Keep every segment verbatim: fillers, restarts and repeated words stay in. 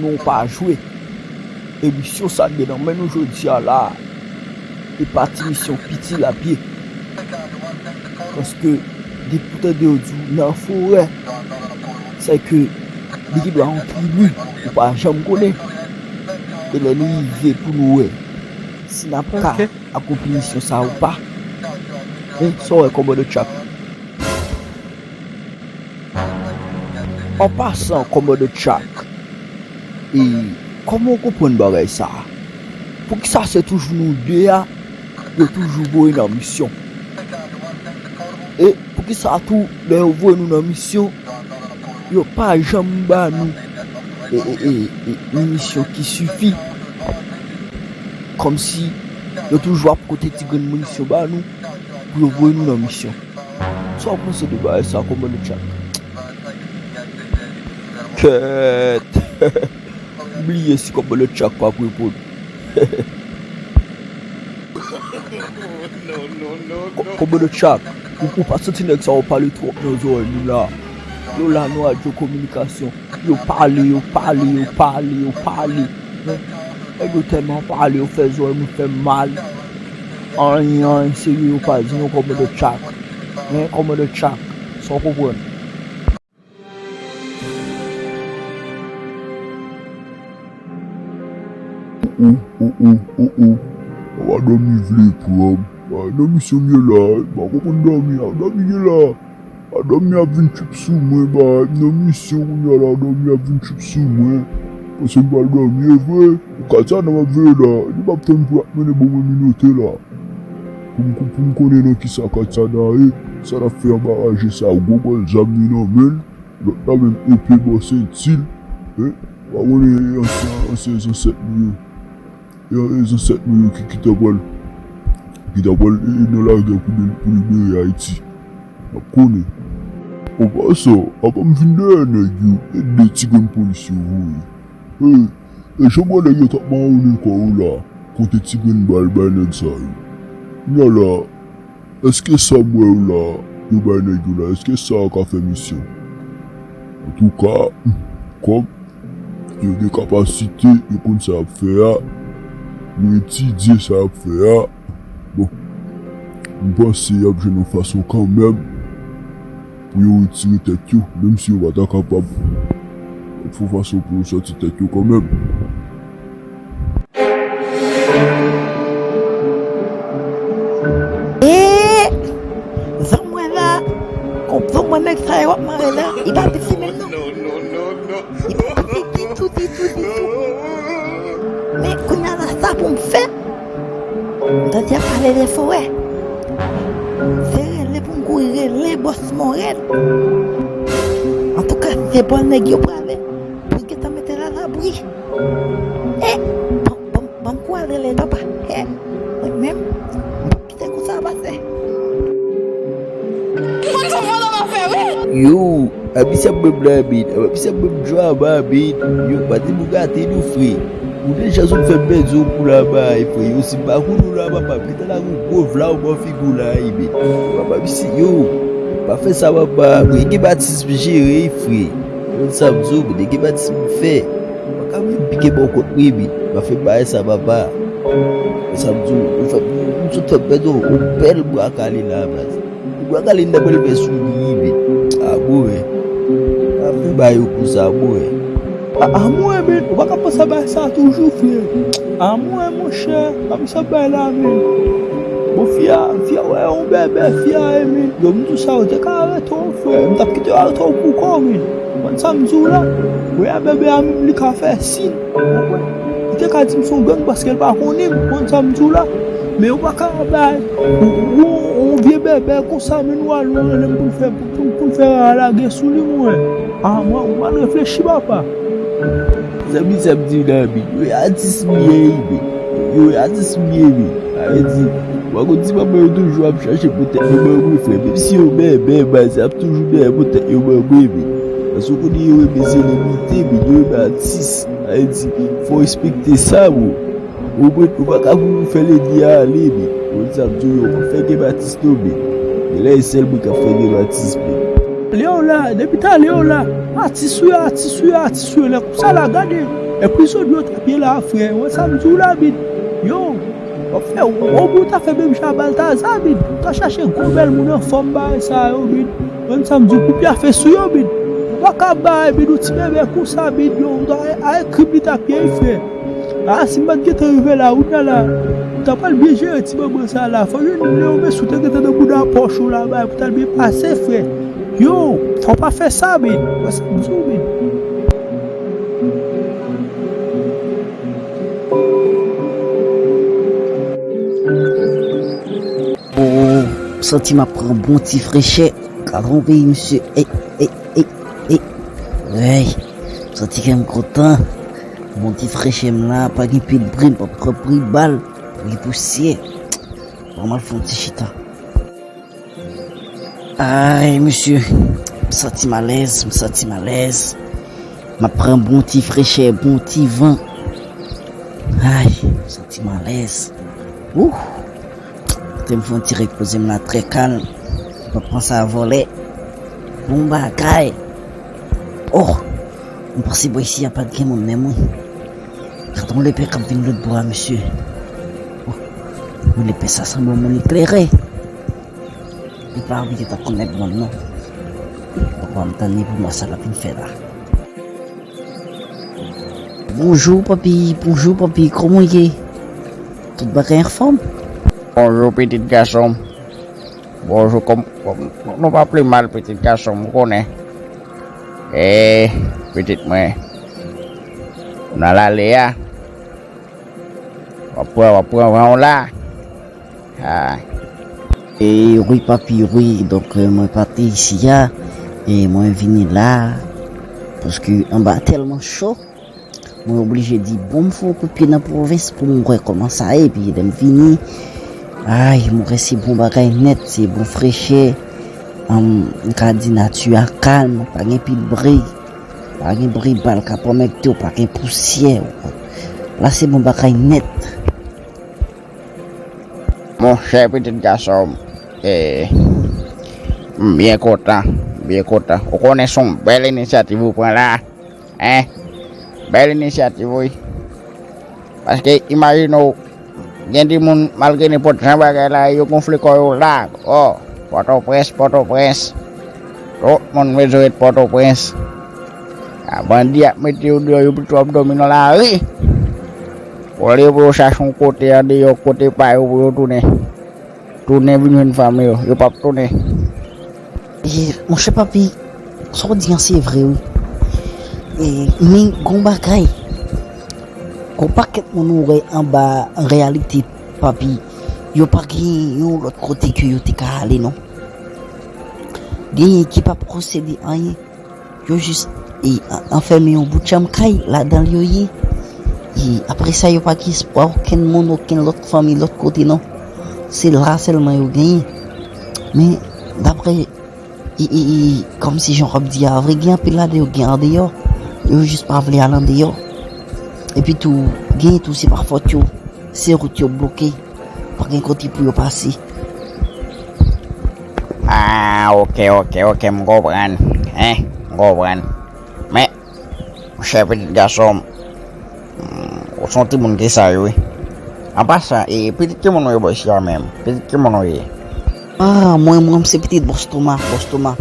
Nou pa jwe. E misyon sa n gen nan men nou jodi a la, e pa ti misyon piti l ap ye. Paske, depi w tande yo di w nan forè, se ke li gen dwa yon tribi, ou pa janm konnen. E lè li rive pou nou wè si n ap ka akonpli misyon sa ou pa. Men, sa w wè, Kòmandè Chak? An pasan, Kòmandè Chak, e kòman w konprann bagay sa a? Poukisa se toujou nou de a, yo toujou voye nan misyon? E poukisa tou, lè yo voye nou nan misyon, yo pa janm ba nou e, e, e, e, yon misyon ki sifi? Kòmsi yo toujou ap pote ti grenn minisyon ba nou pou yo voye nou nan misyon. Sa w panse de bagay sa, Kòmandè Chak? Kèt! M bliye si Kòmandè Chak p ap reponn. Kò-, Kòmandè Chak, ou, ou pa santi nèg sa yo pale twòp nan zòrèy nou la? Yo la nan radyo kominikasyon. Yo pale, yo pale, yo pale, yo pale. Nèg yo tèlman pale, yo fè zòrèy nou fè mal. Anyen, anyen serye yo pa di non, Kòmandè Chak. Men, Kòmandè Chak, sa w konprann? O, o, o, o, o, o. Papa dòmi vle pran m. Ay, nan misyon m ye la, m pa konprann dòmi a. Dòmi ye la. A dòmi ap vin trip sou mwen, bay, m nan misyon kounye a la, dòmi ap vin trip sou mwen. Panse m pral dòmi, e vre? Ou ka di sa nan m ap veye la, li p ap tann pou y ap mennen bon mwen minote la. Pou m, pou m konnen nan kisa Katsana ye, sa l ap fè anba raje sa, gwo gòl zam li nan men l, lòt la menm epe bò senti l, e, w a konnen ansyen, ansyen zansèt nou yo, e, e, zansèt nou yo ki, ki ta pral, ki ta pral, e, e, nan lagè pou, pou libere Ayiti. W ap konnen. An pasan, apa m vin dèyè nèg yo, e de ti grenn polis yo voye. E, e jan w wè nèg yo t ap mawonnen kò yo la, kote ti grenn bal bay nèg sa yo. Kounye a la, èske sa m wè yo la, yo bay nèg yo la, èske sa a ka fè misyon? Antouka, kòm yo gen kapasite, yo konn sa y ap fè a, yo etidye sa y ap fè a, bon, m panse y ap jwenn yon fason kanmenm pou yo retire tèt yo, menm si yo pa ta kapab. Y ap fè yon fason pou yo sòti tèt yo kanmenm. E, zan mwen la, kon zan mwen nèg sa yo ap mare la, li pa vle simen non. Li pa vle ditou, ditou, ditou. Men kounye a la sa pou m fè. M tande y ap pale de forè. Se rele pou m kouri rele bòs Morèl. Antouka, se bò nèg yo prale pou gentan mete l alabri. E, ban, ban, ban m kouri al rele papa. E, mwen menm, m p ap kite kou sa a pase. Ou konn sa vòlò pa fè, wi. Yo, Abi sa menm la, men. Abi sa menm jwa ba, men. Yo, pa di pou gate nou, frè. Ou deja sot fè m pèdi yon kou la ba, frè. Yo, si m pa konnen w la, papa, m gentan lage yon gwo vla w bò figi w la, men. Papa, misi, yo, pa fè sa, papa. Mwen gen batis m jere, frè. Ou konn sa m di w, mwen gen batis m fè. Ou pa ka vin pike bò kont mwen, men. Pa fè m bagay sa, papa. Ou konn sa m di w, ou fè, ou sot fè m pèdi yon, yon bèl bwa kale la, baz. Ou pa ka li nan bèl vès ou li, men. A bon, men. Pa fè bagay yo konsa, bon, men. A, a mwen, men. Ou pa ka panse bagay sa toujou, frè. A mwen, monchè. Pa m sa bay la, men. Bon, fi a, fi a, wè, yon bèbè, fi a, men. Yo, m di w sa, yo te ka arete w, frè. M t ap kite yo arete w pou kò w, men. Ou konn sa m di w la? Wè, a bèbè a, menm li ka fè sin. Ou konprann? Li te ka di m se yon gang paske l pa konnen m, konn sa m di w la. Men yo pa ka bay yon, yon, yon vye bèbè konsa, men nou al, nou al rele m pou l fè, pou, pou, pou l fè rara lage sou li, mwen. A, mwen, ou mal reflechi, papa. Zanmi, sa m di w la, men, yo e atis m ye, men. Yo e atis m ye, men. Sa vle di, ou pa konn si papa yo toujou ap chache pou tèt yo ban mwen, frè. Menm si yo bèbè, baz, y ap toujou dèyè pou tèt yo ban mwen, men. Paske ou konnen yo renmen selebrite, men, yo renmen atis. Sa vle di, fò w respekte sa, bro. Ou konprann? Ou pa ka pou fè ledi a ale, men. Ou konn sa m di w, yo p ap fè gen batis non, men. Genlè e sèl mwen k ap fè gen batis, men. Leo la, depi talè yo la. Atis wi, atis wi, atis wi. Lè konsa la, gade. E prizon dlo t ap ye la, frè. Wè sa m di w la, Bid. Yo, w ap fè, w, w ta fè menm jan a Baltaza, Bid. W ta chache gwo bèl moun anfòm bagay sa yo, Bid. Wè sa m di w, koupe a fè sou yo, Bid. Ou pa ka bay, Bid, ou ti bebe konsa, Bid. Yo, w ta, a, a, krim li t ap ye, frè. A, si m pa t gentan rive la, ou ta la. Ou ta pral byen jere ti manman sa la. Fò jwenn Leo Messi, ou te gentan nan bouda pòch ou la, bay, pou t al byen pase, frè. Yo, fò pa fè sa, Bid. Wè sa m di w, Bid. Oh, m santi m ap pran bon ti frechè. Gad yon peyi, mesye. Ey, ey, ey, ey. Ey, m santi kè m kontan. Bon ti frechè m la, pa gen pil bri, m p ap pran bri bal, bri pousyè. Bon, m al fè yon ti chita. Ay, mesye, m santi m alèz, m santi m alèz. M ap pran bon ti frechè, bon ti van. Ay, m santi m alèz. Ouh! Kote m fè yon ti repoze m la trè kalm. M p ap panse a vòlè. Bon bagay. Oh! M panse bò isi a pa t gen moun menm, wi. Gad yon lepè k ap vin lòt bò a, mesye. Oh! Men lepè sa sanble yon moun eklere. Li pa oblije t ap konn nèg mòn non. Papa m tann li pou m wè sa l ap vin fè la. Bonjou, papi. Bonjou, papi. Kòman w ye? Tout bagay anfòm? Bonjou, pitit gason m. Bonjou, kòm, kòm, nou pa pi mal, pitit gason m, ou konnen. E, pitit mwen, ou nan lale a. W ap pran, w ap pran van w la. Ah. E wi, papi, wi. Donk, euh, mwen pa te isi a. E mwen vini la. Paske anba tèlman cho. Mwen oblije di, bon, m fè yon kout pye nan pwovens pou m wè kòman sa ye. Epi lè m vini, ay, mwen wè se bon bagay nèt, se bon frechè. Ann, m ka di nati a kalm, pa gen pil bri. Pa gen bri bal k ap anmègte w, pa gen pousyè. La se bon bagay nèt. Monchè, pitit gason m, e, m byen kontan, m byen kontan. Ou konnen se yon bèl inisyativ ou pran la, en? Bèl inisyativ, wi. Paske, imajine w, gen de moun, malgre nenpòt jan bagay la ye, yo gonfle kò yo la. Oh, Pòtoprens, Pòtoprens. Tout moun bezwen ret Pòtoprens. A, bandi ap mete yo deyò, yo pito ap dòmi nan lari. Olye pou yo chache yon kote andeyò, kote pa yo pou yo tounen. Tounen vin jwenn fanmi yo, yo p ap tounen. E, monchè papi, sa w di an se vre wi. E, men gon bagay, gon pakèt moun ou wè anba an reyalite papi, yo pa gen yon lòt kote ke yo te ka ale non. Genyen ki p ap konsede anyen. Yo jis, e, an-, anfèmen yon bout chanm kay ladan l yo ye. E, apre sa, yo pa gen espwa okenn moun, okenn lòt fanmi, lòt kote non. Se la sèlman yo genyen. Men, daprè, e, e, e, kòmsi jan w ap di a vre, gen anpil ladan yo gen andeyò. Yo jis pa vle al andeyò. Epi tou, gen tou, se pa fòt yo. Se wout yo bloke. Pa gen kote pou yo pase. Ah, ok, ok, ok, m konprann. Hein, m konprann. Men, monchè pitit gason m, hmm, ou se yon timoun ki saj, wi. An pasan, e pitit ki moun ou ye bò isi a menm? Pitit ki moun ou ye? Ah, mwen, mwen, m se pitit Bòs Toma, Bòs Toma.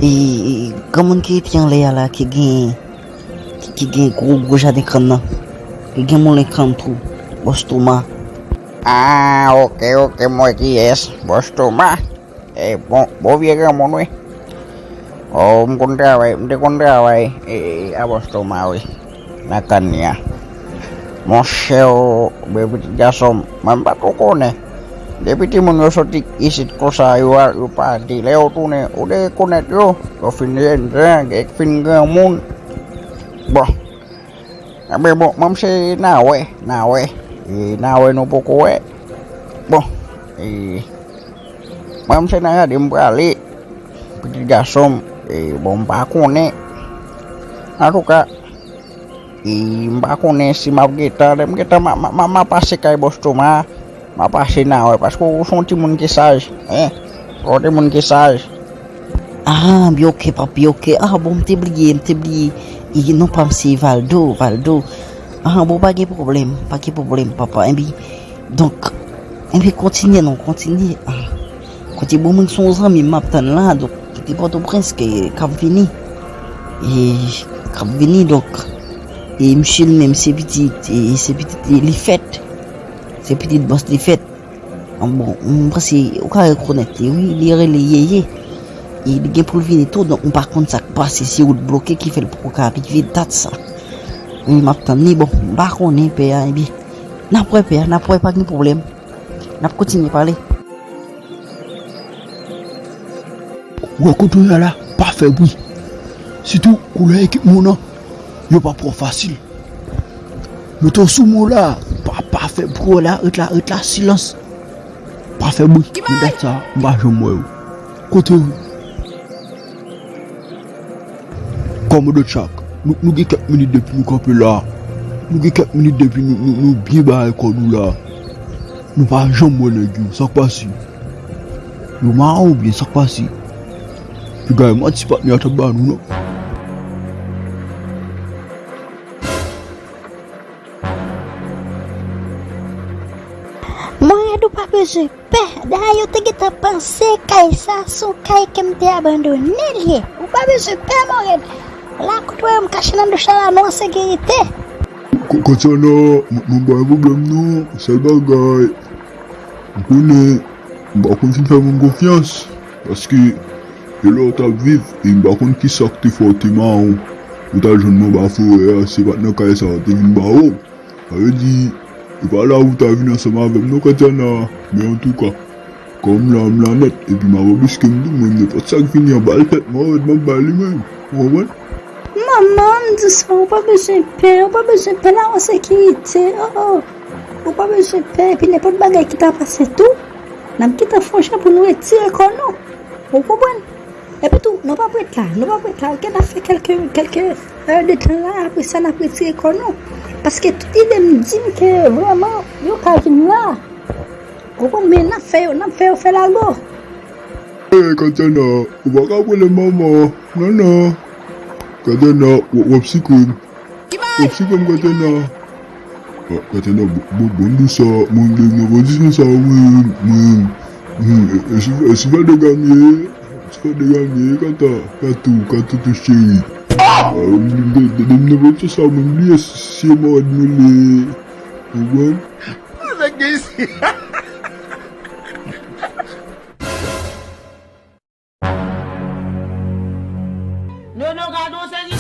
E, e, granmoun ki rete anlè a la, ki gen, ki, ki gen gwo, gwo jaden kann nan. Ki gen moulen kann tou, Bòs Toma. Ah, ok, ok, m wè kiyès, Bòs Toma. E, bon, bon vye granmoun, wi. Oh, m konn travay, m te konn travay, e, e, a Bòs Toma, wi. Nan kann li a. Monchè, o, men pitit gason m, mwen m pa twò konnen. Depi timoun yo soti isit konsa, yo al, yo pati. Lè yo tounen, ou te rekonèt yo. Yo fin jènjan, gen k fin granmoun. Bon. Enben, bon, mwen m se Nawè, Nawè. E, Nawè nou poko wè. Bon. E, mwen m se nan jardin m prale. Pitit gason m, e, bon, m pa konnen. Antouka, e, m pa konnen si m ap gentan, lè m gentan, m a, m a, m a, m a pase kay Bòs Toma, m a pase Nawè, paske ou se yon timoun ki saj, en, ou se yon timoun ki saj. Ah, byen, ok, papi, ok. Ah, bon, m te bliye, m te bliye. E, non pa m se Valdo, Valdo. Ah, bon, pa gen pwoblèm, pa gen pwoblèm, papa. Enben, donk, enben, kontinye non, kontinye. Ah, kote bon moun se yon zanmi m ap tann la, donk, ki te Pòtoprens, ke, k ap vini. E, k ap vini, donk, e misye li menm, se pitit, e, se pitit li, li fèt. Se pitit bòs li fèt. An bon, m panse ou ka rekonèt li, wi, li rele Yeye. E li gen pou l vini tou, donk m pa konn sa k pase, si wout bloke ki fè l poko ka rive dat sa. Wi, m ap tann li, bon, m pa konnen pè a, ebyen. N ap wè pè a, n ap wè, pa gen pwoblèm. N ap kontinye pale. Wè kote w ye a la, pa fè bri. Sitou koulè ekipman w nan, yo pa pran fasil. Mete w sou men w la, pa, pa fè bri la, ret la, ret la, silans. Pa fè bri, nan dat sa, m pa janm wè w. Kote w ye? Kòmandan Chak, nou, nou gen kèk minit depi nou kanpe la. Nou gen kèk minit depi nou, nou, nou byen bay kò nou la. Nou pa janm wè nèg yo, sa k pase? Yo mawon oubyen sa k pase? Piga yo manti patnè a t ap ba nou, non. Mwen rèd, ou pa bezwen pè. Dayè, yo te gentan panse kay sa se yon kay ke m te abandone l ye. Ou pa bezwen pè, Mòrèl. La, kote w wè m kache nan douch la, la, nou an sekirite. K-, Katiana, m, m pa gen pwoblèm non. Sèl bagay, m konnen, m pa konn fin fè moun konfyans. Paske, e lè w t ap viv, e m pa konn kisa k te fè w te mawon. Ou t al jwenn mwen anba forè a, se pa t nan kay sa yo te vin ba w. Sa vle di, ou pa la pou ta vin ansanm avè m non, Katiana. Men antouka, kòm m la, m la nèt, epi m ap anbiske m tou, mwen, nenpòt sa k vini anba l tèt mwen, rèd m ap ba li menm. Ou konprann? Manman, m di sa, ou pa bezwen pè, ou pa bezwen pè, la an sekirite, oh, oh. Ou pa bezwen pè, epi nenpòt bagay ki ta pase tou, n ap gentan fè yon jan pou nou retire kò nou. Ou konprann? Epi tou, nou p ap ret la, nou p ap ret la, oke, n ap fè kèlke, kèlke è de tan la, apre sa, n ap retire kò nou. Paske tout ide m di m ke vrèman, yo ka vin la. Ou konprann, men n ap fè yo, n ap fè yo fè lago. Ey, Katiana, ou pa ka pran lè manman, non, non. Katiana, w, w ap sikwe m. Ou ap sikwe m, Katiana. Ah, Katiana, bon, bon, bon, bon, sa, mwen, mwen, nan pozisyon sa, mwen, mwen, mwen, e, e, si, e, si fè dega m ye, si fè dega m ye, Kata, Katou, Katou tou cheri. Ah, m, de, de, de, nan pozisyon sa, mwen, bliye si, si e mòd mwen le, ou konprann? Nèg gen isi. Nono, gade yon seri